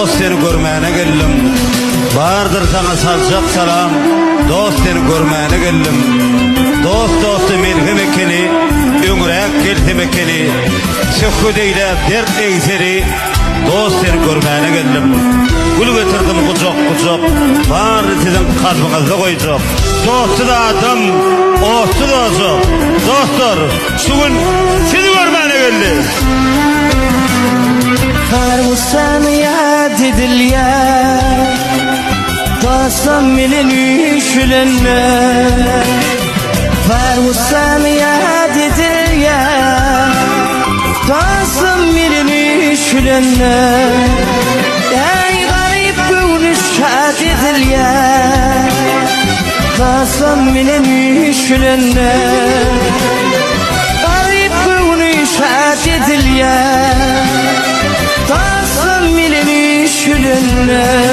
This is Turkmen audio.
Dost seni görmäne geldim. Bardyr saňa saljak salam, Dost seni görmäne geldim. Dost dosta melhem ekeni, Öňräk gelsem ekeni. Söhbet eýläp dert egseri, Dost seni görmäne geldim. Gül getirdim gujak-gujak, Baryny siziň kalbyňyzda goýjak. Dostsuz adam, otsuz ojak. Dostlar, şu gün sizi görmäne geldi. Har gussaň ýat edilýär Dostum bilen üýşülende Bar gussaň ýat edilýär Dostum bilen üýşülende Eý garyp göwni şat edilýär Dostum bilen üýşülende Garyp göwni şat edilýär Dostum bilen üýşülende.